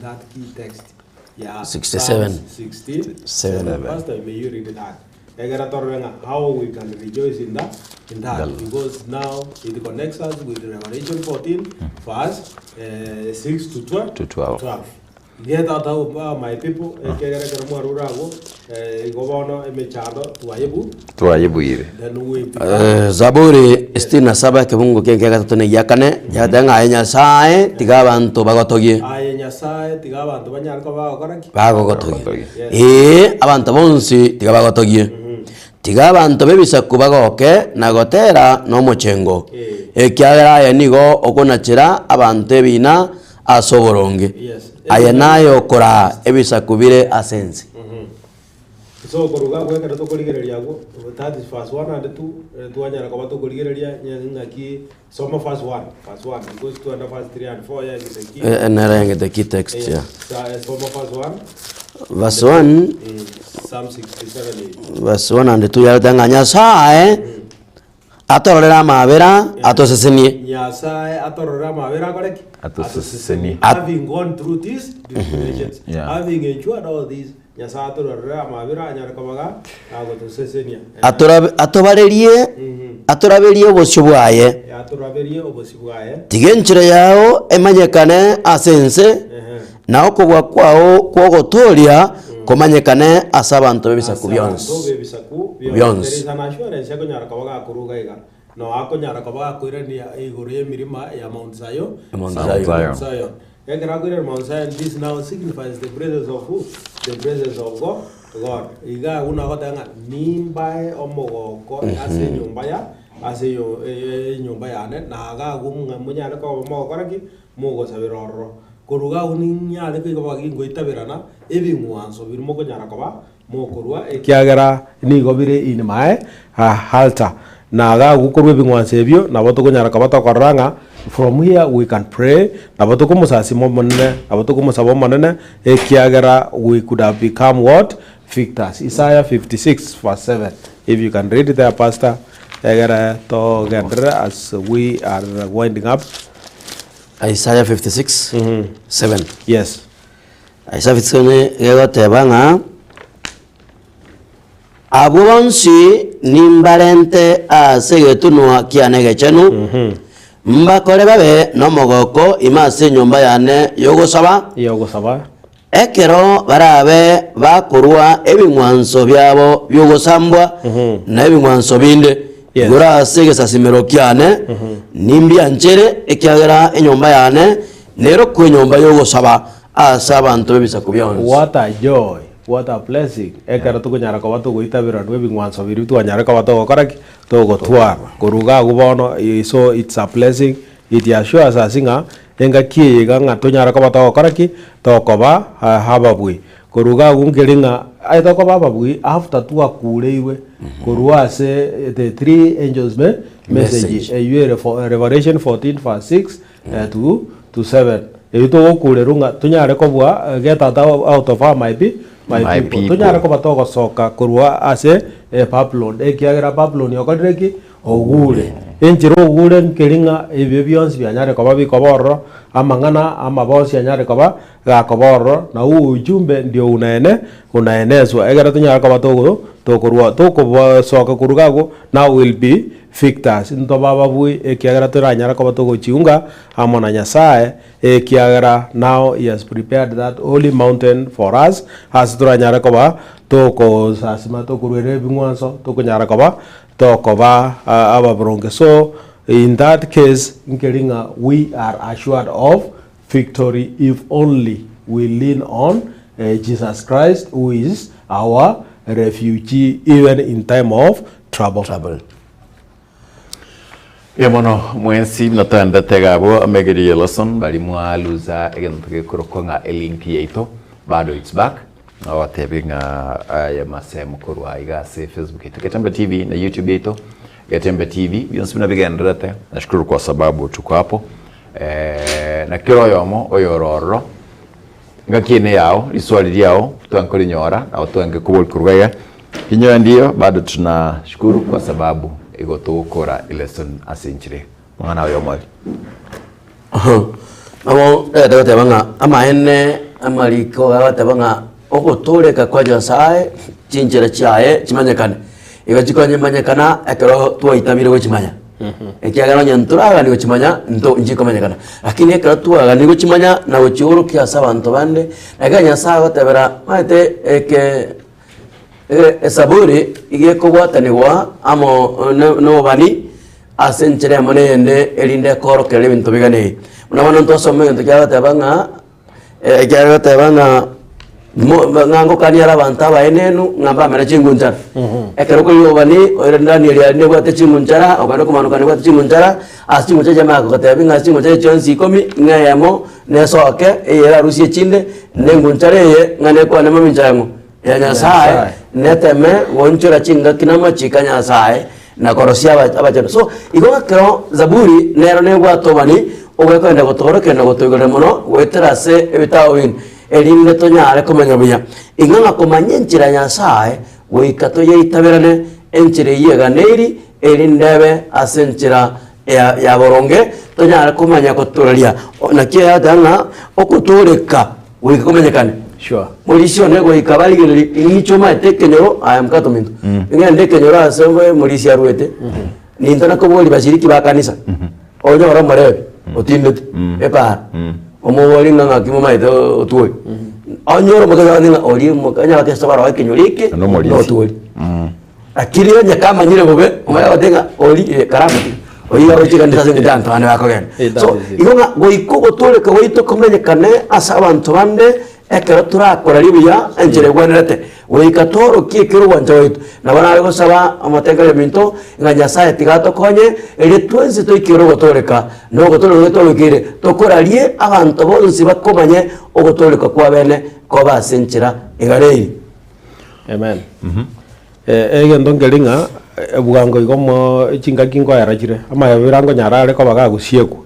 that key text ya 67. Psalms 67. Pastor, may you read that. Egera torore ng'a how we can rejoice in that, in that because now it connects us with Revelation 14 verse eh, 6 to 12. To 12. 12. Get out of uh, my people, ekiagera ekero mwarure agwo, eh, igo bono emechando twayebu, Twayebuire. then we become Eh, Zaburi 67 ekebungo kiaye kia gatato na egia kane, yateba ng'a aye Nyasae tiga abanto bagotogie. Aye Nyasae, tiga abanto banyare koba bagokora ki? Bagogotogia. Bagotogie. Ee, abanto bonsi tiga bagotogie. Tiga abanto b'ebisaku bagoke na gotera nomochengo, ekiagera aye nigo okonachera abanto ebiina ase oboronge. Yes. Aye naye okoraa ebisaku bire ase ense. So koruga abwo ekero tokorigereria abwo, that is verse 1 and 2, eh, twanyara koba tokorigereria nye- ng'aki soma verse 1, verse 1, because twenda verse 3 and 4 ya the key. Eh, nere engete key text Yes, ya. sa- eh, soma verse 1, Verse 1 mm, Psalm 67 eight. verse 1 and 2 yarete ng'a Nyasae Atororere amaabera, atosesenie. Nyasae atororere amaabera akore ki? Atosesenie. Having gone through these tribulations, Yeah. having endured all these, Nyasae atororere amaabera anyare koba ga agotosesenia. Atorabe- Atobarerie, atoraberie obosio bwaye. Atoraberie obosio bwaye. Tiga enchera yao emanyekane ase ense, Ehe. na okobua kwao kw'ogotooria komanyekane ase abanto b'ebisaku Ase abanto bionsi. b'ebisaku bionsi. Bionsi. There is an assurance ekonyara koba gakoruga iga. No akonyara koba gakoirania igoro y'emirima ya Mount Zion. Mount Zion. Mount Zion. Ekero akoirania Mount Zion, this now signifies the presence of who? The presence of God. God. Iga agwo nagoteba ng'a nimbae omogoko ase enyomba ya ase eyo- e- enyomba yane, na iga agwo ng'a monyare koba mogokora ki? Mogosabera ororo. Korwa iga agwo ninyare koigwa gingoitaberana ebing'wanso biria mokonyara koba mokorua, ekiagera nigo bire in my altar. Na iga agwo korwa ebing'wanso ebio nabo tokonyara koba tokorora ng'a from here we can pray, nabo tokomosasima Omonene, nabo tokomosaba Omonene, ekiagera we could have become what? Victors. Isaiah 56 verse 7, if you can read there pastor, egere togenderere as we are winding up. Isaiah 56, 7. Yes. Isaiah 56 egoteba ng'a abwo bonsi nimbarente ase egetunwa kiane egechenu, mbakore babe nomogoko ime ase enyomba yane y'ogosaba, Y'ogosaba. Ekero barabe bakorua ebing'wanso biabo bi'ogosambwa na ebing'wanso binde Yes. igoro ase egesasimero kiane, nimbianchere, ekiagera enyomba yane nerokwe enyomba y'ogosaba ase abanto b'ebisaku bionsi. What a joy, what a blessing, ekero tokonyara koba togoitaberanwa ebing'wanso biria twanyare koba togokora ki? Togotwara. Korwa iga agwo bono, so it's a blessing It assures us ng'a engaki eye iga ng'a tonyare koba togokora ki? Tokoba ababui. Korwa iga agwo nkeri ng'a aye tokoba ababui after twakureirwe korwa ase the three angels me message Message. eywo ere fo Revelation 14 verse 6 to to 7. Eywo togokurerwa ng'a tonyare kobua get out out of our my pe my My people. people. Tonyare koba togosoka korwa ase Babylon ekiagera Babylon okorire ki? Ogure. Enchera ogure nkeri ng'a ebibe bionsi bianyare koba bikoba ororo, amang'ana amabe onsi anyare koba gakoba ororo, na ujumbe ndio unaene unaeneswa, ekero tonyare koba togo tokorwa tokobosoka korwa iga agwo, now will be victors, ntobe ababui ekiagera toranyare koba togochiunga amo na Nyasaye, ekiagera now he has prepared that holy mountain for us, ase toranyare koba tokosasima tokoruera ebing'wanso, tokonyara koba Tokoba ababoronge so in that case nkeri ng'a we are assured of victory if only we lean on Jesus Christ who is our refugee even in time of trouble. Trouble. Mbuya mono mwensi buna toendete iga abwo amegeri ye lesson bari mwaluza egento gekorokwa ng'a elink yaito bado it's back Nabateebie ng'a aya masemo korwa aiga ase Facebook yaito Getembe TV na YouTube yaito Getembe TV, bionsi buna bigendererete. Nashukuru kwa sababu tuko hapo eh, na kera oyomo oyore ororo ngaki ene yao riswali riao twange korinyora nabo twange kobori korwa iga kinyoe ndiyo bado tunashukuru kwa sababu igo togokora elesson ase enchera eye. Mang'ana aye omori. Nabo ntagete goteba ng'a amaene amariko agoteba ng'a ogotooreka kwa Nyasae chinchera chiaye chimanyekane. Igo chikonyemanyekana ekero twaitabire gochimanya. Ekiagera onye ntoraganie gochimanya nto nchikomanyekana. Lakini ekero twaganie gochimanya na gochiorokia ase abanto bande, na ekero Nyasae agotebera omanyete eke Esaburi iga ekobwatanigwa amo nobobani ase enchera eyemo na eyende erinde ekoorokereria ebinto biganeirie. Buna bono ntosome egento kiagoteba ng'a ekiagoteba ng'a ng'a ngokania are abanto abaenenu ng'a mbamere chingunchara. Ekero okorigia obobani oire Daniel aria nebwate chingunchara okogenda komanuka nebwate chingunchara, ase chingunchara chiamanya kogotebia ng'a ase chingunchara echi chionsi ikomi ng'a eyemo nesoke eye erarusie echinde, na engunchara eye ng'a nekwane mamincha yang'o? Ya Nyasae, neteme goonchora chingaki na amachiko a Nyasae, na korosia aba- abachenu. So, igo ekero Zaburi nero nebwate obani, ogoekogenda gotoorokia na gotoigorera mono goetera ase ebitabo binde, erinde tonyare komanya buya. Ing'a ng'a komanya enchera ya Nyasae, goika toyeitaberane enchera eyio eganeiri, erinde ebe ase enchera ya ya boronge, tonyare komanya gotoraria. Naki eyateba ng'a ogotooreka goika komanyekane. Sure. Morisia one goika barigererie ing'iche omaete ekenyoro aye mkato minto. Ng'ende ekenyoro ase obe morisia arwete. Ninto nakoboria bashiriki ba kanisa. Onyore omorebi otindete epara. Omobori ng'a ng'aki momaete otwori. Onyore omokristo agoteba ng'a oria omoka onye abakristo baroo ekenyoro eke Na omorisia. notwori. Lakini onye kamanyire bobe, omanye agote ng'a ori eh, karamotiga. Oyio agochia ekanisa ase eng'encho abanto bande bakogenda. Eh, that So, is it. igo ng'a goika ogotooreka gwaito komenyekane ase abanto bande ekero torakorarie buya enchera egwenerete. Goika tworokie ekero ogwancha gwaito. Nabo nare gosaba omotengeria ominto ng'a Nyasaye tiga atokonye erio twensi toikere ogotooreka, na ogotooreka goria twagoikeire tokorarie abanto bonsi bakomanye ogotooreka kwabene kobe ase enchera egareiri. Amen. Egento nkeri ng'a bwango igo mo chingaki nkoera chire, amayabera nkonyara are koba gagosiekwa,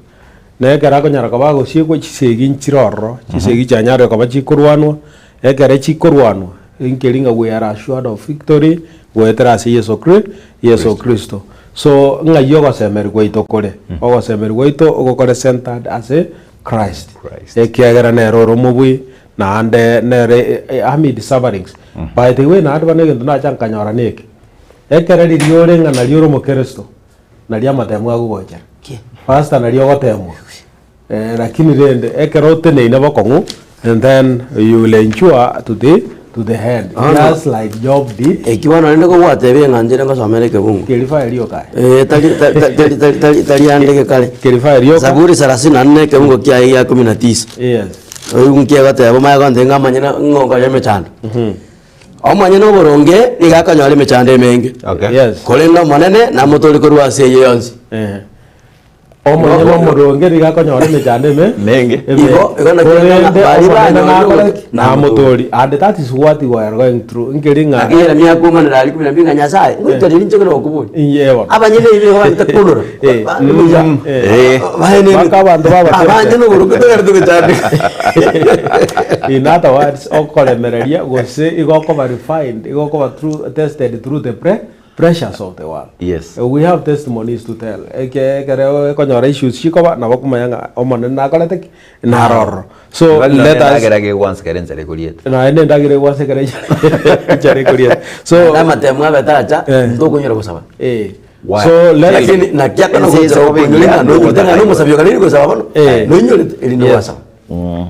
na ekero akonyara koba agosiekwa chisegi nchire ororo, chisegi chianyarire koba chikorwanwa, ekere chikorwanwa, nkeri ng'a we are assured of victory goetera ase Yeso Kri Yeso Kristo. So ng'ai ogosemeria gwaito kore? Ogosemeria gwaito ogokore centered ase Christ, Christ. ekiagera nere ore omobui, Naende nere amid sufferings. By the way naende bono egento nacha nkanyora neke, ekero riria ore ng'a nario ore omokristo, nario amatemo agogochera. Pastor nario ogotemwa, lakini rende ekero oteneine bokong'u and then you will endure to the to the end just like Job did. Eki bono rende kogwatebia ng'a inche ngosomera ekebungo. Kerifa rioka aye. Eh, tari ta- ta- tari tari tari tari ande gekare. Kerifa rioka. Zaburi sarasini na nne ekebungo kiaye gia kumi na tisa. Yes. Oigwe nki egoteba omanye gontebia ng'a omonyene ng'a okonyora emechando. Omonyene oboronge nigo akonyora emechando emenge. Okay. Yes. Korende Omonene namotoorie korwa ase eyio yonsi. Eh. Omonyene omoronge nigo akonyora emechando eme Menge. eme. Igo- igo naki Korende baria Omonene banyorire nakore obotu- ki? Namotorie. And that is what we are going through. Nkeri ng'a Naki Yeremia akomanera aria kumi na mbili ng'a Nyasaye, ngoika riria inche kona gokoboria. Inye bono. Abanyene ebibe nigo bangete konora. Eh. Ba- buya. Eh. Baene Mpaka abanto babatebete. Abanyene oboronge togerete gochandeka. In other words, okoremereria gose igo okoba refined, igo okoba through tested through the pre pressures of the world. Yes. We have testimonies to tell. Eke ekere okonyora issues chikoba nabo okomanya ng'a Omonene nakorete ki? Naroro. So let us Endagera gegwansa kere enchara ekoriete. naende endagera egwansa ekero enchara ekoriete. So Naende amatemo abete acha, Eh. ntokonyora gosaba. eh. Why? So let us Lakini naki akana Ense gochera ase okonyora ng'a oboinyori, noigwete ng'a nomosabi oganeirie gosaba bono, Eh. noinyorete erinde Yes. gwasaba.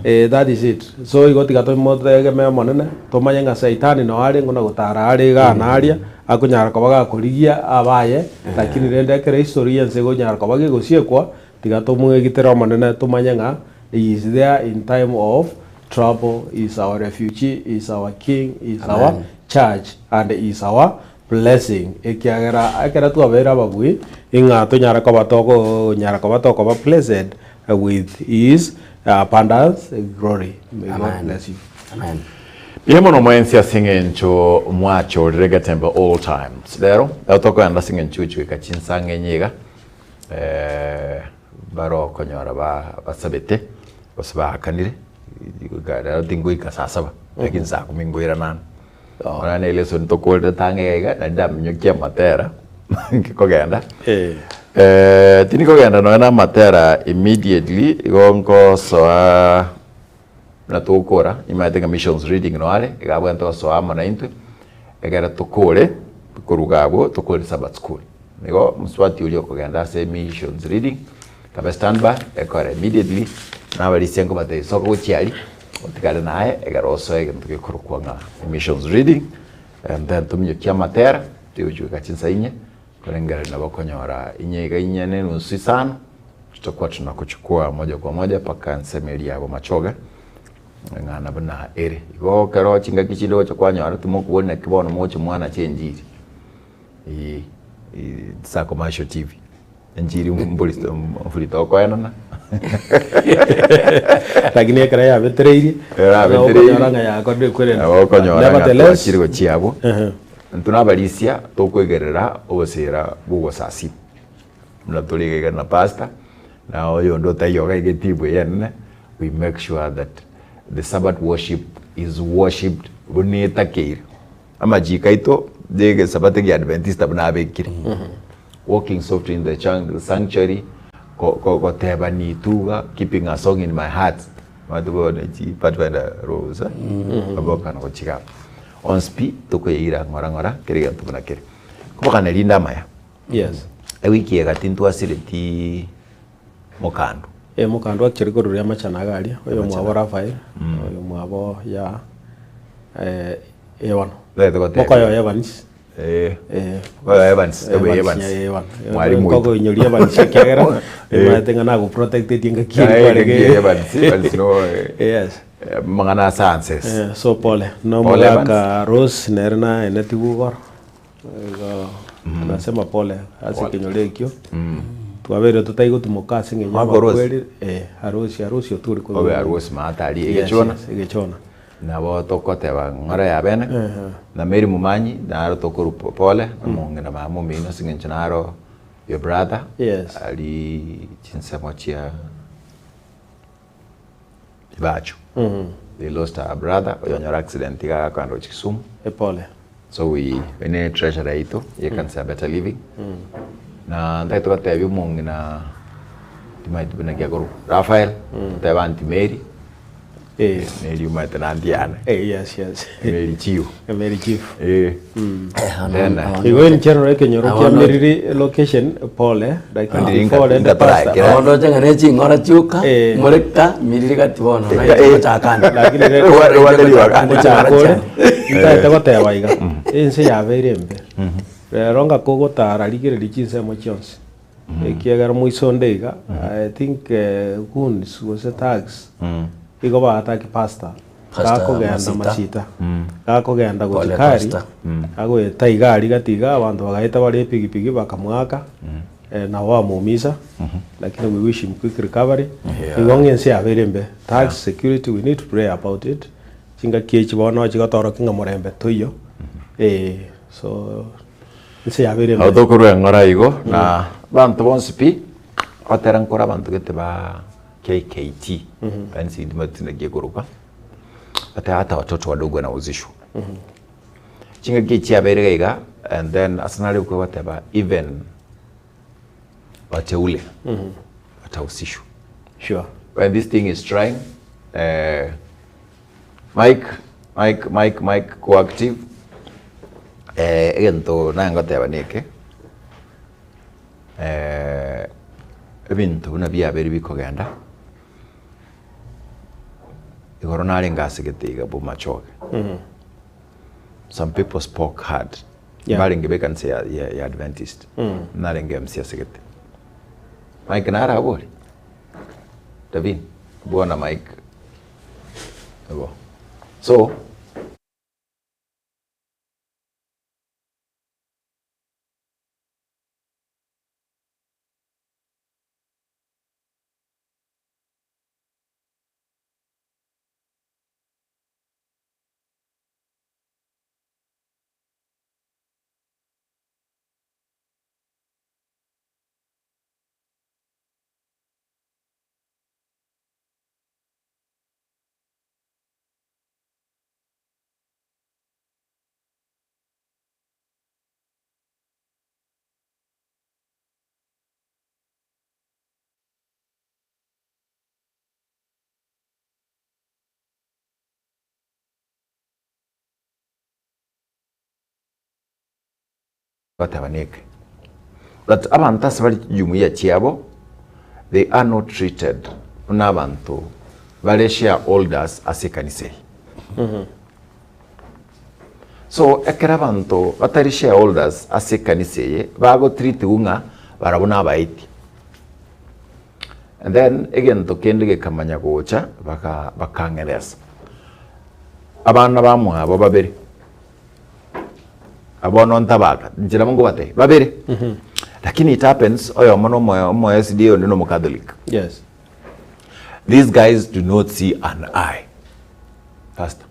Eh, that is it. So igo tiga tomotegemee Omonene, tomanye ng'a saitani noo are ng'o na gotara are igaa na aria, akonyara koba gakorigia abaye, lakini rende ekero history y'ense egonyara koba gegosiekwa, tiga tomwegitere Omonene tomanye ng'a he is there in time of trouble, he is our refugee, he is our king, he is our Amen. church and he is our blessing, ekiagera ekero twabeire ababui, ing'a tonyare koba tokonyara koba tokoba blessed with his abundance glory. May God Amen. bless you. Amen. Mbuya mono mwensi ase eng'encho mwachorire Getembe all times. Rero, rero tokogenda ase eng'encho gochika chinsa ang'e enye iga, eh, bare okonyora ba basabete, gose baakanire, iga rero tingoika saa saba, lakini saa kumi nkoirana ande. Bono ne lesson tokorete tang'e iga iga, naende ndaminyokia amatera nkikogenda. Eh. Eh, tindi kogenda nonya na amatera immediately, igo nkosoa buna togokora, nimanyete ng'a missions reading noyo are, iga abwenerete gosoa amo naintwe, ekere tokore, koruga abwo tokore sabbath school. Igo mosubati oria okogenda ase missions reading, kabe standby, ekore immediately, nabarisia nkobatebia soka gochia aria, otigare naye ekero osoe egento gekorokwa ng'a missions reading, and then tominyokie amatera, tigochika chinsa inye. Korengereria nabo okonyora inye iga inye ne enusu isano, tutakuwa tunakuchukua moja kwa moja mpaka ensemo eria yabo machoge, eng'ana buna ere. Igo ekero chingaki chinde ogocha kwanyora timokobori naki bono mogocha mwanache enchiri, eh sa commercial tv, enchiri mbori mbori tokoenana. Lakini ekero yabetereirie, Ekero yabetereirie, okonyora ng'a yakorire kwerenda. Nabo okonyora ng'a Nevertheless, twachire gochia abwo. Ehe. Intwe nabarisia tokoigerera obosera bw'ogosasima, buna tore iga iga na pastor, na oyonde otaiyo iga iga etimu eye enene, we make sure that the sabbath worship is worshipped buna etakeire. Amachiko aito ya egesabato gia Adventista buna abekire, walking softly in the sanctuary, ko- ko- gotebania ituga, keeping a song in my heart, omanyete bono echi pathfinder roles eh, abokana gochiga abwo. Onsi pi tokoyeira ng'ora ng'ora kera egento buna kere. Kobokana rinde amaya, Yes. ewiki eye gati ntwasiretii mokando. Eh, mokando actually koruria amachana iga aria, oyo omwabo Raphael, oyo omwabo ya eh, Ewan. Totagete gotebia. Mokoyo Evans. Eh. Eh. Mokoyo Evans, ebe Evans, Evans. ya Ewan. Mwalimu oito. Nkokoinyoria Evans ekiagera, nimanyete ng'a nagoprotectetie engaki Aye, eria engaki kwarenge. Evans, Evans no, eh, Yes. amang'ana a sciences. Eh, so pole. No Pole omogaka Rose nere naenetigwe igoro. Igo nasema pole ase ekenyoro ekio. Twabeire totari gotimoka ase eng'encho Mwaka Rose? amakweri eh Arosi Arosi otore korwa. Obe Arosi maate aria Yes, egechona. yes, egechona. Nabo togoteba ng'ora ya bene, na Mary Momanyi naro tokorwa pole, na omong'ina mama omino ase eng'encho naro your brother, Yes. aria chinsemo chia Ibacho. They lost a brother, oyonyora accident iga agakogenda gochia Kisumu. Epole. So we we ne treasurer yaito ye ekanisa ya Better Living, na ntagete gotebia omong'ina timanyeti buna ki akorokwa, Raphael, totebe aunty Mary, Eh. Mary omanyete na aunty yane, Eh, yes, yes. Mary Chiu, Mary Chief. eh. Then, Igo in general ekenyoro kia Abono- Miriri location pole lakini Andi before rende inga pastor toraekera. Bono ndoche ng'a ne ching'ora chioka, Eh. moreka miriri gati bono, Eh, naye eh. gochakana. Lakini re- Rwa- rwa- rwa- Gochaka ore ntaete goteba iga ense yabeire embe rero nga kogotara rigereria chinsemo chionsi ekiagera moiso onde iga I think goons gose thugs igo baataki pastor Pastor gakogenda Masita. masita gakogenda Pole gochia kari Pastor. agoeta iga aria gati iga abanto bagaeta bare epigipigi bakamoaka nabo bamoumisa lakini we wish him quick recovery igo ng'a ense yabeire embe tax security we need to pray about it chingaki echi bono chigotorokia ng'a morembe toiyo so ense yabeire Nabo embe. tokorwa eng'ora igo na abanto bonsi pi, gotera nkore abanto gete ba KKT, yaani timanyeti naki ekorokwa, bateba hata watoto wadogo wanahusishwa. Chingaki echi chiabeire iga iga and then ase nare goteba even wateule watahusishwa. Sure. When this thing is trying, eh, Mike, Mike, Mike, Mike, coactive, eh, egento naye ngoteba neke, eh, ebinto buna biabeire bikogenda, igoro narenge ase gete iga bomachoge. Some people spoke hard. Yeah. Mbarenge ba ekanisa ya, ya, ya Adventist. Narenge MC ase gete. Mike nare abwo ore? Davin, bwana Mike. Igo. So, Goteba neke, that abanto ase bare chijumuiya chiabo, they are not treated buna abanto bare shareholders ase ekanisa eye. So ekero abanto batari shareholders ase ekanisa eye, bagotreatiwa ng'a barabwo nabaeti. And then egento kende gekamanya gocha baka bakang'eresa, abana bamwabo babere. Bono ntabaka, inche nabo nkobatebia, babere. Lakini it happens, oyomo na omo omo SDA onde na omocatholic. Yes. These guys do not see an eye. Pastor.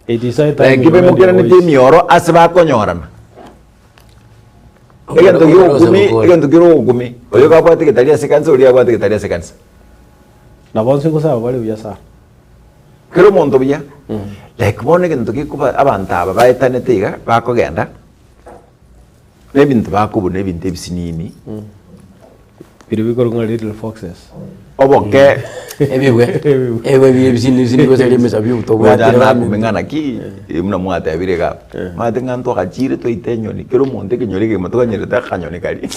It is high time Like you mend your baimokeraneti voice. emioro ase bakonyorana. Egento Omwana ose giogokumi, gokora. egento kere ogokumi, oyo kabwate getari ase ekanisa, oria abwate getari ase ekanisa. Na bonsi ngosaba bare buya sana. Kera omonto buya, like bono egento gekoba abanto aba baetanete iga, bakogenda, na ebinto bakobuna ebinto ebisinini, Biria bikorokwa ng'a little foxes. oboke Ebibwe. Ebibwe bire ebisini ebisini gose eria emesabibu tobwatire Gocha bamino. nakume ng'a naki, eh, buna mwatebire iga aba. Omanyete ng'a ntwagachire twaita enyoni, kera omonto ekenyoro ekegima twanyerete akanyoni karia.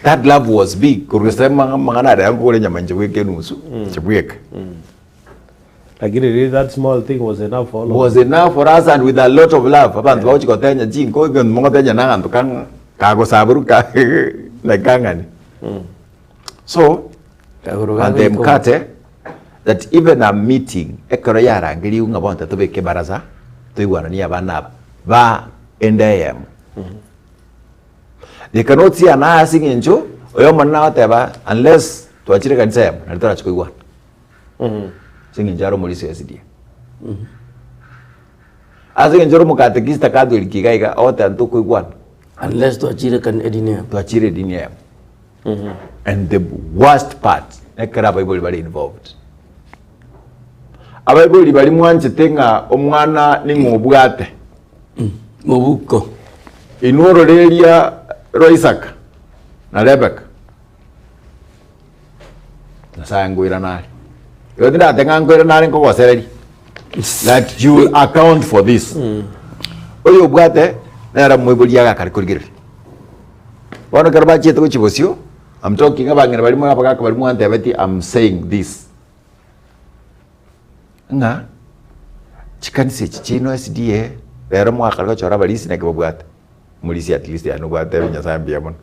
That love was big korwa ase amang'ana aria nkogora enyama inche bweka enusu inche bweka. Lakini really that small thing was enough for all of Was enough for us and with a lot of love. Abanto bagochi gotenya chinko egento mogotenya na aganto kang'a kagosaborwa ka like kang'ani. So Kagoro and the gagoika mkate that even a meeting ekero yarangerigwe ng'a bono tobeke ebaraza toigwananie abana aba ba ende eyemo. They cannot see an eye ase eng'encho oyo omonene agoteba unless twachire ekanisa eyemo nari torache koigwana. Ase eng'encho are omorisia o SDA. Ase eng'encho ore omokatekista Catholic iga iga ogoteba ntokoigwana. Unless twachire ekani edini eyemo. Twachire edini eyemo. And the worst part nekero abaibori bare involved. Abaibori baria mwanchete ng'a omwana ning'o obwate. Mobuko. Inwe ororeria rwa Isaka na Rebeka, Nyasae nkoirana are. Igo tindate ng'a nkoirana are nkogosereria. That you will account for this. Oyo obwate nere moibori agakare korigereria. Bono ekero bachiete gochia bosio, I'm talking abang'ina baria more abagaka baria mwantebetie I'm saying this. Ng'a chikanisa echi chiaino SDA, rero mwakare gochora abarisia naki babwate, omorisia at least yaani obwate Nyasaye mbuya mono.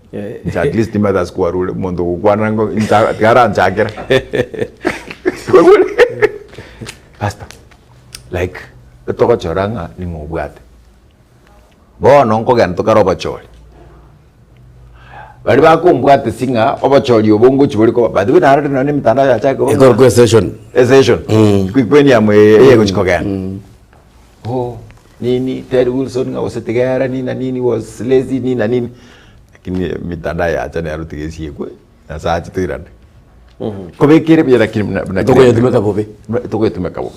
Inche at least nimanyete ase kwarure omonto ogokwana ngo inche tiga aranchakera. Pastor, like togochora ng'a ning'o obwate. Bono nkogenda tokare obochori. Baria bakombwatisia ng'a obochori obo ngochi bore koba, by the way narorire nonye na emitandao yachakire koba ng'a Ekorokwa esession. esession, equequenium eye eyegochi kogenda. Oh, nini Ted Wilson ng'a gose tiga ere nini na nini was lazy nini na nini, lakini emitandao yacha nero tiga esiekwe, Nyasaye ache toirane. Kobekere buya lakini buna buna Tokoyetumeka bobe. tokoyetumeka bobe.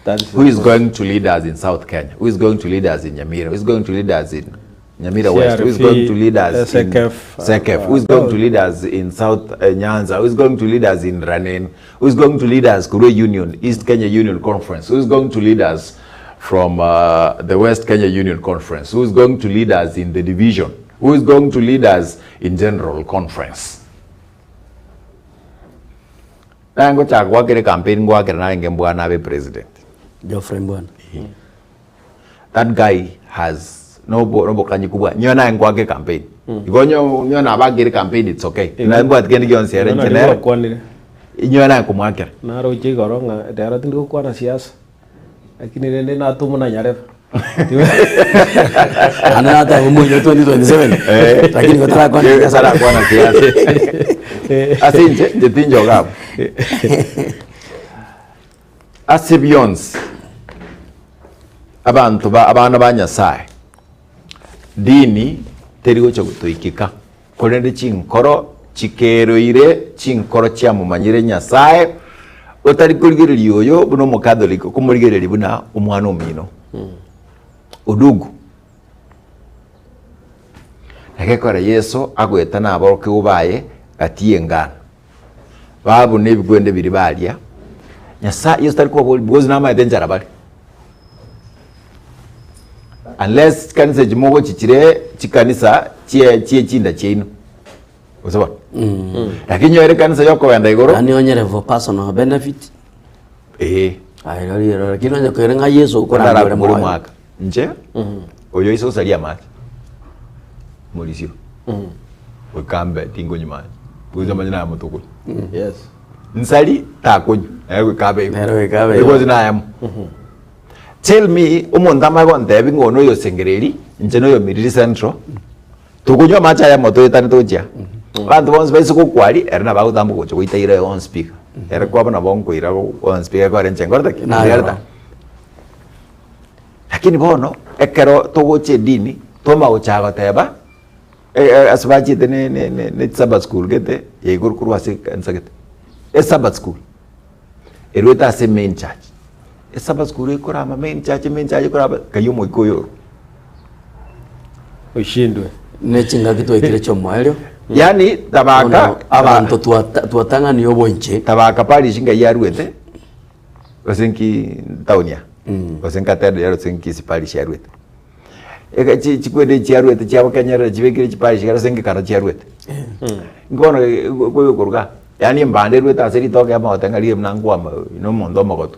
That is Who is going to lead us in South Kenya? Who is going to lead us in Nyamira? Who is going to lead us in Nyamira West? Who is going to lead us in SEKF, SEKF? Who is going to lead us in South uh, Nyanza? Who is going to lead us in Ranen? Who is going to lead us Kurwe Union, East Kenya Union Conference? Who is going to lead us from uh, the West Kenya Union Conference? Who is going to lead us in the division? Who is going to lead us in General Conference? Naye ngochaka goakera ecampaign ngoakera narenge mbwana abe president. Geoffrey Mbwana. That guy has nobo nobokanyiku bwa nyowe naye ngoaka ecampaign. Igo nyo nyowe nabakire campaign it's okay. Naye mbwati kende gionsi ere inche nere Gwakwanire. nyowe naye nkomwakera. Naroche igoro ng'a rero tindi gokwana siasa, lakini rende natomwa na nyarebe. Naende nateba omoyio 2027 lakini gotarakwana siasa. Tarakwana siasa. Ase inche, inche tinchoka abwo. Ase bionsi, abanto ba abana ba Nyasaye, dini teri gocha gotoikeka, korende chinkoro chikeroire, chinkoro chiamomanyire Nyasaye, otari korigereria oyo buna omocatholic, okomorigereria buna omwana omino. Odugu. Egekora Yeso agoeta naborokigwa baye gati y'engano. Babuna ebikwende biria baria, Nyasaye, Yeso tari kobaboria because namanyete enchara bare. Unless chikanisa echi mogochi chire chikanisa chie chie chinda chiaino. Gose bono? Lakini nyoere ekanisa yokogenda igoro. Yaani onyere for personal benefit. Ee. Aye rori ero lakini onye koira ng'a Yeso okorambia ore Ondarakure moyo. omwaka. Inche, oyo ise osaria amache, morisio, goika mbe tinkonywa mache, goika manye naye motokonywa. Yes. Nsari takonywa, nere goika abe igo. Nere goika abe igo. Because nayemo. Tell me, omonto amanye gontebi ng'a ono oyo Sengereri, inche noyo Miriri Central, tokonywa amache aya amo toetane tochia. Abanto bonsi baise gokwari, ere nabo agotamboka gocha goita ira on speaker. Ere kwabo nabo nkoira on speaker ekore inche nkorete ki? Naye Ndereta. Lakini bono, ekero togocha edini, twamanya gochaka goteba, ase bachiete ne ne ne ne Sabbath school gete, ya igoro korwa ase ekanisa gete. Esabbath school, erwete ase emain church. Esabbath school ekorama main church, main church ekorama, kayia omoika oyo orwo. Oshindwe. Ne chingaki twaikire chi'omoerio. Yaani tabaka Bono abanto twata- twatang'ania oboinche. Tabaka parish ngai yarwete. Gose nki town ya gose nkatendo ya gose nki chiparish chiarwete eke chi chikwende chiarwete chiabo kenyerere chibekire chiparish iga gose nkekara chiarwete inki bono koyokoruga yaani embande erwete ase ritoke amagote ng'a riria buna nkwama na omonto omogotu.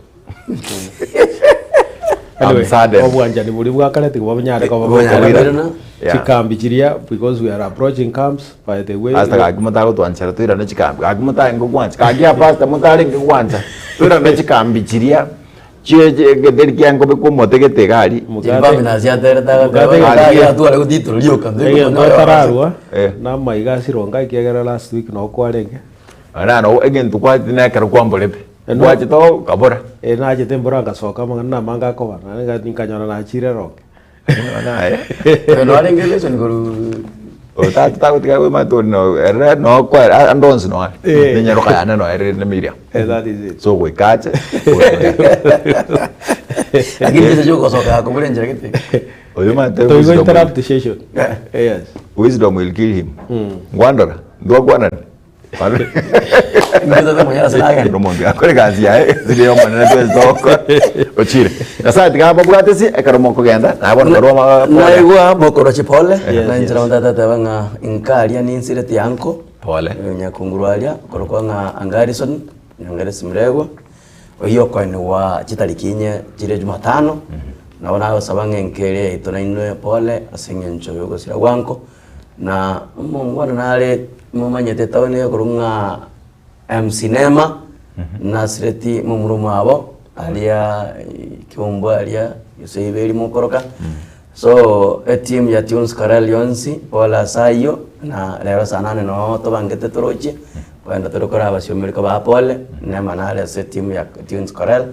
I'm Anyway, saddened. obwanchani boria bwa kare tiga bonyare koba Bonyare bokoirana. koirana. Yeah. Chikambi chiria because we are approaching camps by the way. Pastor gaki motagotwanchera toirane chikambi gaki motarenge gwancha gaki a pastor motarenge gwancha toirane chikambi chiria chie chie egeteri kia nkobekwa omote gete iga aria Mugate- Chiripamina chiaterete agateba Mugate- "Gaki atware gotitoro rioka ntwe Egento komanya oyo otararwa Eh. namaiga asirwe ekiagera last week noo kwarenge. Nano egento kwachete nekero kwamborete Eno- kwachete okabora Eh, nachete mbora ngasoka amang'ana namange akoba naende nga- nkanyora nachire ronge. naye Oyo narenge lesson korwa tata tagotiga kwemata ori no ere nokwa ande onsi noare Eh. nenyaroka yane noere ne Miriam Eh, that is it. so goika ache lakini chinsa chiogosoka akobura enchera gete oyo mate Toigo wisdom will- interrupt session. Yes. wisdom will kill him ngwandora ndwakwanani Omonto akore egasi yaye ase omonene twensi togokora ochire. Nyasaye tiga ababwate ase ekero mokogenda naye bono barwa ma- pole. Naigwa mokorwa chipole Yes, na inchera yes. ontata teba ng'a inkaria ninsireti anko Pole. nyakunguru aria korokwa ng'a Angarison Nyangaresi Mregwa oyio okoenigwa chitariki inye chire Jumatano nabo nagosaba ng'a enka eria yaito nainwe pole ase eng'encho yogosira gwanko. Na omongwana nare momanyete etaoni eye ekorokwa ng'a MC Neema, Nasireti momura omwabo, aria Kiumbu aria gose Iberi mokoroka. So etimu ya Tunes Chorale yonsi pole ase ayio, na rero saa nane noo tobangete torochie, kogenda tore koraba abasiomeri kobaa pole, Neema nare ase etimu ya Tunes Chorale,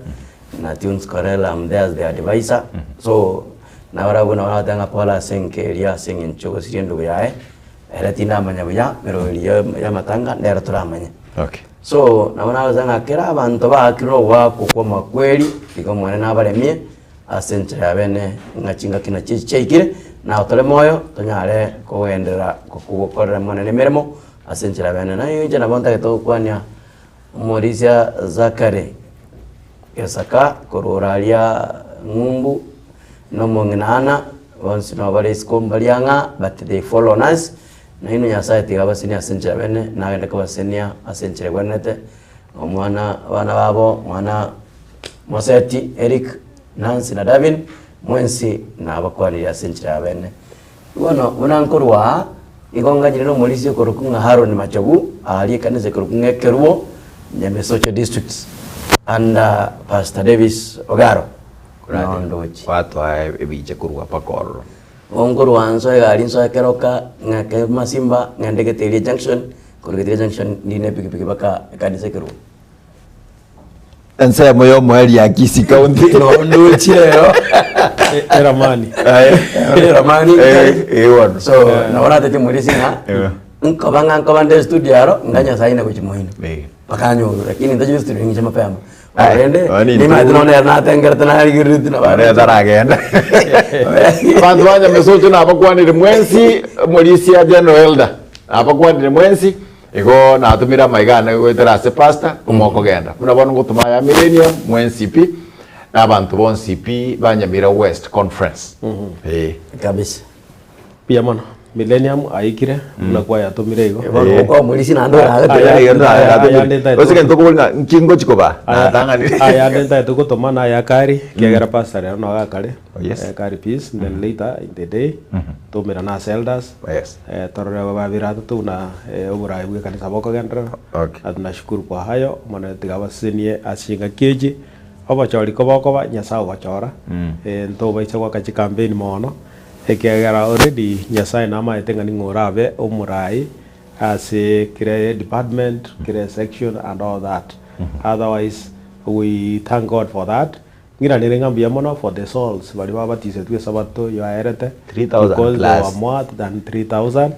na Tunes Chorale am there as the adviser, so Nabarabwo nabo bagateba ng'a Paulo ase enka eria ase engencho y'ogosiria endugu yaye, ere tindamanya buya, emeroberi y'amatanga nero toramanye. Okay. So nabo nagosaba ng'a kera abanto baakirwe ogoakwa kw'amakweri, tiga Omonene abaremie ase enchera ya bene ng'a chingaki nachio echi chiaikire, naye tore moyo tonyare kogenderera gokorera Omonene emeremo ase enchera ya bene. Naye inche nabo ntagete gokwania omorisia Zachary Gesaka korwa ore aria ng'umbu, na omong'ina Anna, bonsi nabo bare isiko mbaria ang'a, but they follow on us, nainwe Nyasaye tiga abasenie ase enchera bene, nagende kobasenia ase enchera egwenerete, omwana abana babo, omwana Moseti, Eric, Nancy na Davin, mwensi nabakwanirie ase enchera ya bene. Bono buna nkorwa aa, igo nganyire nomorisia okorokwa ng'a Haron Machogu, aaria ekanisa ekorokwa ng'a Ekerubo, Nyamesocho District, under Pastor Davis Ogaro. Nondochi. Gwatoa ebicha korwa mpaka ororo. Bo nkorwa nsoe egari nsoe Keroka, ng'ake Masimba, ng'ende Getiria Junction, korwa Getiria Junction ndine epikipiki mpaka ekanisa Ekerubo. Ensemo y'omoerio ya Kisii County. Nondochi ero. Eramani. Eramani. Eh, eh, bono. So, nabo natete morisia ng'a Eh. nkoba ng'a nkoba nde studio aro, ng'a Nyasaye nagochia moino. Eh. Bakanyora, lakini ntachi studio ng'iche mapema. Aye, Korende, bono intwe- nimanyete nonya nere natengerete narigereretie nabo Ore ataragenda. Abanto ba Nyamesocho nabakwanire mwensi, omorisia General Elder, nabakwanire mwensi, igo natomire amaiga ane goetera ase pastor, omokogenda. Buna bono ngotoma aya Millennium, mwensi pi. Na abanto bonsi pi ba Nyamira West Conference. Eh. Kabisa. Mbuya mono. Millennium aikire buna kwayatomire igo. Bono okomorisia naende oragete. Aya, Aya, aya, aya, aya, ayande ntaete Gose egento okobori ng'a nki ngochi kobaa? Aya- Natang'anire. ayande ntaete gotoma na aya kari ekiagera pastor rero nogo akare Oh, yes. Eh, kari peace then later in the day toumerane ase elders Yes. Eh, torore babere atato buna eh, oboraai bwa ekanisa bokogenderera Okay. Na tunashukuru kwa hayo Omonene tiga abasesenie ase chingaki echi obochori kobokoba Nyasaye ogochora eh, ntobaisa goaka chikampeni mono Ekiagera already Nyasaye namaete ng'a ning'o orabe omorai ase kera department, kera section and all that. Otherwise we thank God for that. Ng'iranere ng'a mbuya mono for the souls baria babatisetwe esabato yaerete 3,000 because they were plus. more than 3000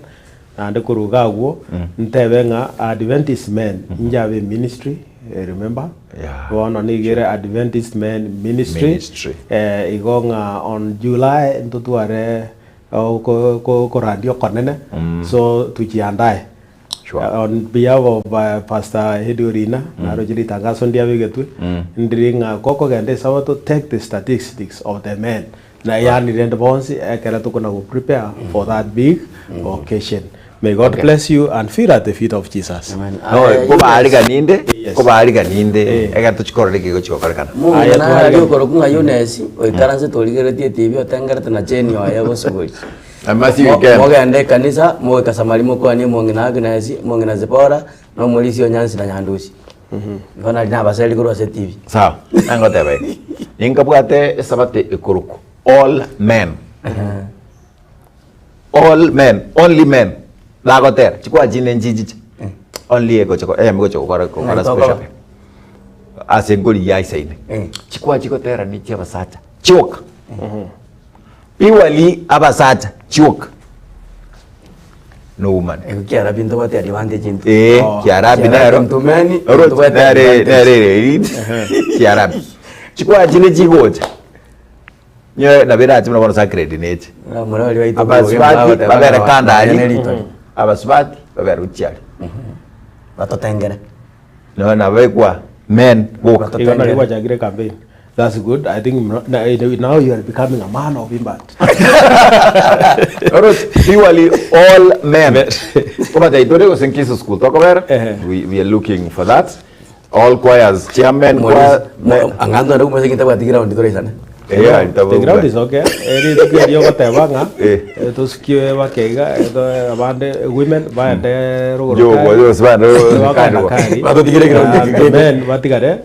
naende korwa iga agwo ntebe ng'a Adventist men inche abe ministry remember Yeah. bono nigo ere Adventist men ministry, Ministry. Eh, igo ng'a on July ntotware oko- ko- okorandia okonene so tujiandae. Sure. On behalf of Pastor Hedi Orina naroche ritangaso ndiabegetwe ndiri ng'a gokogenda esabato take the statistics of the men na yaani rende bonsi ekere tokona go prepare for that big occasion. May God bless you and feel at the feet of Jesus. Amen. No, Aye, kobaariganinde, Yes. kobaariganinde, Eh. ekero tochikorora eke egochi gokorekana. Mungu Aye, nare twariganire. aria okorokwa ng'a Eunice, oikaransete origeretie etibi otengerete na cheni oye gosuguri. Amasi Mo- weekend. Mogende ekanisa, mogoika Samaria mokwanie omong'ina Agnes, omong'ina Zipporah, na omorisia o Nyansi na Nyandusi. Igo nari nabaseri korwa ase etibi. Sawa, nangoteba iga, ninkabwate esabato ekorokwa all men. All men, only men, bagotera, chikwa chinde nchichiche, only egocha ko- eyemo egocha gokora gokora Ng'ai special. tokoba? Ase nkorigia aisaine. Eh. Chikwa chigotera ne chia abasacha, chioka. Purely abasacha, chioka. No woman. Ego kiarabi ntobwate advantage intwe. Eh, Oh. kiarabi Kiarabi nero. ntumeni, Oro- ntobwate nere advantage. nere ere kiarabi. Chikwa chinde chigocha. Nyowe nabo erache buna bono sacred neche. Abamura baria baito Abasubati babere kando aria. ritori. Abasubati babere gochia aria. Batotengere. Nonya nabekwa men boka. Bato- Igo nari gwachakire campaign. That's good. I think now you are becoming a man of impact. Oroche, purely all men. Kobatebia tore gose nkiso school tokobera. Ehe. We are looking for that. All choirs, chairman, choir, men. Ang'anto ande kumesa ntabwati ground toraisane. Yeah, The ground is okay. Eri rituko erio ogoteba ng'a Eh. eh, tosikie bakeiga eh, to- abande women baende rogoro Jogo, kari. jogo, sibande Bakogenda kari. kari. Batotigere ground And the ekeke. men batigare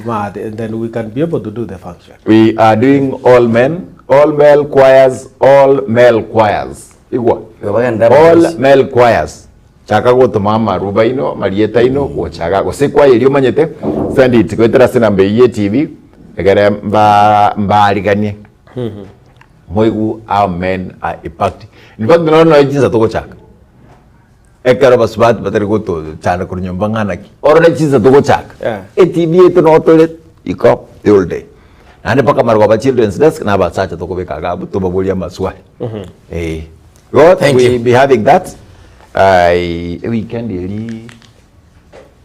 maate and then we can be able to do the function. We are doing all men, all male choirs, all male choirs. Igwa. Igo bagenda All abarosi. male choirs. Chaka gotoma amaruba aino, amarieta aino, gochaga gose choir eria omanyete, send it goetera ase enamba eyio ya etv, ekere mba mbaariganie. Moigwe how men are impacting. In fact nonya nonya chinsa togochaka, ekero abasubati batari gotochanda korwa nyomba ng'a naki, orore chinsa togochaka, Yeah. etv yaito nogo tore iko the whole day. Naende mpaka marogoba children's desk na abasacha tokobeka iga abwo tobaborie amaswali. Eh. Igo Thank we you. be having that uh, eweekend eri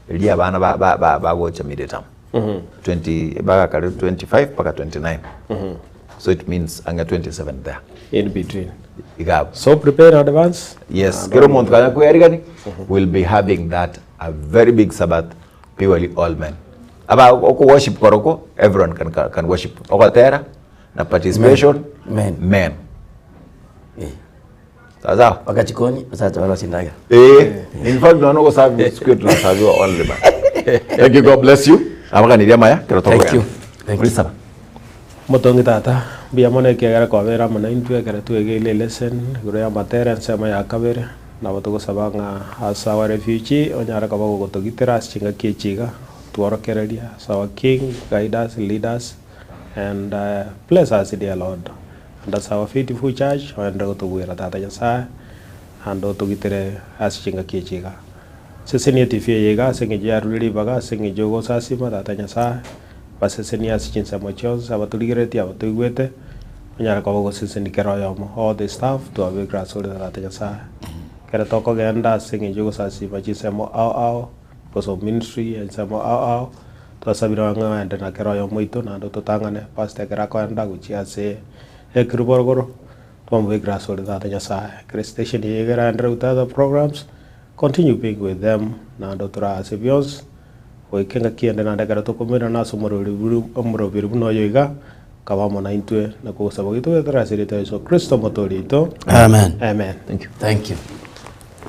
eri abana ba- ba- ba- bagocha midterm 20 bagakare 25 mpaka 29 so it means ang'e 27 there In between. iga abwo So prepare in advance. yes kero omonto kanya kwerigani we'll be having that a very big sabbath purely all men aba oko worship koroko everyone can, can, can worship ogotera na participation Men. men Eh. sawa sawa Mpaka jikoni asacha barosie endagera. Eh, in fact nonya ogosabiwa siku etu nasabiwa only man. Thank you, God bless you. Abaganirie amaya kero Thank tokogenda. you. Thank Ori you. saba. Omotongi tata, mbuya mono ekiagera kwabera amo naintwe ekero twegeire elesson igoro y'amatera ensemo ya kabere, nabo togosaba ng'a ase our refugee onyare koba gogotogitera ase chingaki echi iga, tworokereria ase our king, guide us, lead us and bless us dear Lord. And as our faithful church, oenderere gotobwera tata Nyasaye, naende otogitere ase chingaki echi iga. Sesenia etifi eye iga ase eng'encho yarure ribaga, ase eng'encho ogosasima tata Nyasaye, basesenie ase chinsemo chionsi, abatorigereretie, abatoigwete, onyare koba ogosesenia kera oyomo. All the staff, twabekire ase ore tata Nyasaye. Ekero tokogenda ase eng'encho yogosasima chinsemo ao ao, because of ministry, ensemo ao ao. Twasabire ng'a oende na kera oyomo oito naende ototang'ane Pastor ekero akoenda gochia ase ekerubo rogoro, twamobekire ase ore Tata Nyasaye. Ekero estation eye iga eraenderee with other programs, continue being with them naende otorae ase bionsi, goika engaki ende naende ekero tokomerana ase omorori omoroberi buna oyo iga, kaba amo naintwe na kogosaba gwaito goetera ase erieta ria Yeso Kristo omotoori oito. Amen. Amen. Thank you. Thank you.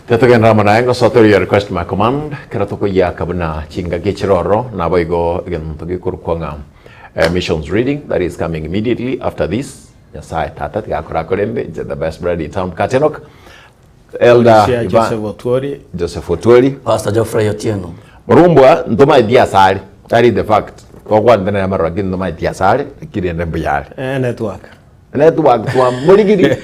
Tetogenderera amo naye ngosotoria your request my command kero tokoyiaka buna chingaki chire ororo naboigo egento gekorokwa ng'a eh, missions reading that is coming immediately after this Nyasaye tata tiga akore akorende inche the best bread in town Katenok Elder Shia Ivan Joseph Otwori. Joseph Otwori Pastor Geoffrey Otieno. Morumbwa ntomaeti asare that is the fact twakwanete nere amaroro lakini ntomaeti asare lakini rende mbuya are Eh, network. Network twamorigiri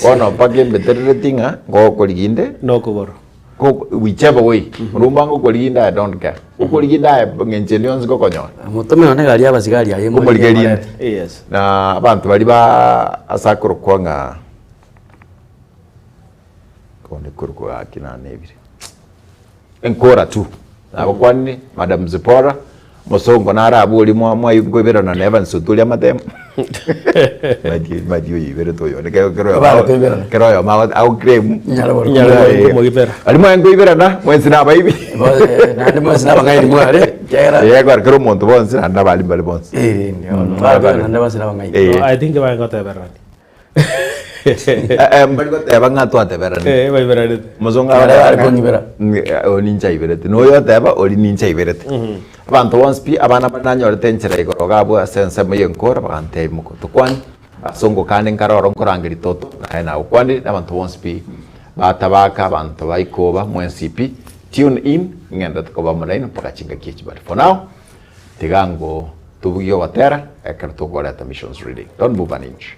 bono mpaka embeterereti ng'a ngokorigi inde Nokogoro. ko whichever way orumba ngokorigi inde I don't care okorigi inde aye ng'encho ende yonsi ngokonyora Motome one egari y'abasigari aye Komorigeria inde. morete. Yes. Na abanto baria ba ase akorokwa ng'a konde korokwa gaki nanebire Enkora tu. Nagokwanire, Madam Zipporah, omosongo nare abwo oria mwa mwa nkoiberana na Evans Otuori amatemo. Mati mati oyo oiberete oyo onde kero kero oyomo Abare koiberana. kero oyomo ago agoclaim. Nyara bori Nyara bori Eh, komoibera. Aria mwaye nkoiberana, mwensi na abaibi. Bo- eh, naende mwensi nabang'aini mware, ekiagera Eh, ekero kera omonto bonsi naende nabari mbare bonsi. Eh, bare naende bonsi nabang'aini. Eh. No, I think baye ngotebererani. Eh, mbari goteba ng'a twateberani. Eh, baiberanete. Omosongo Baria agoteba bare ng'a, kong'ibera. "Mm, eh, oyo ninche aiberete. Na oyo oteba ori ninche aiberete. Abanto bonsi pi, abana baria nanyorete enchera igoro iga abwo ase ensemo ya enkoro bagantebia moko tokwane, abasongo kande nkare oro nkorangeria toto, naye nagokwanire, na abanto bonsi pi batabaka, abanto ba ikoba, mwensi pi, tune in, ng'endete koba amo nainwe mpaka chingaki echi but for now, tiga ngo tobugie ogotera ekero tokoreta missions reading. Don't move an inch.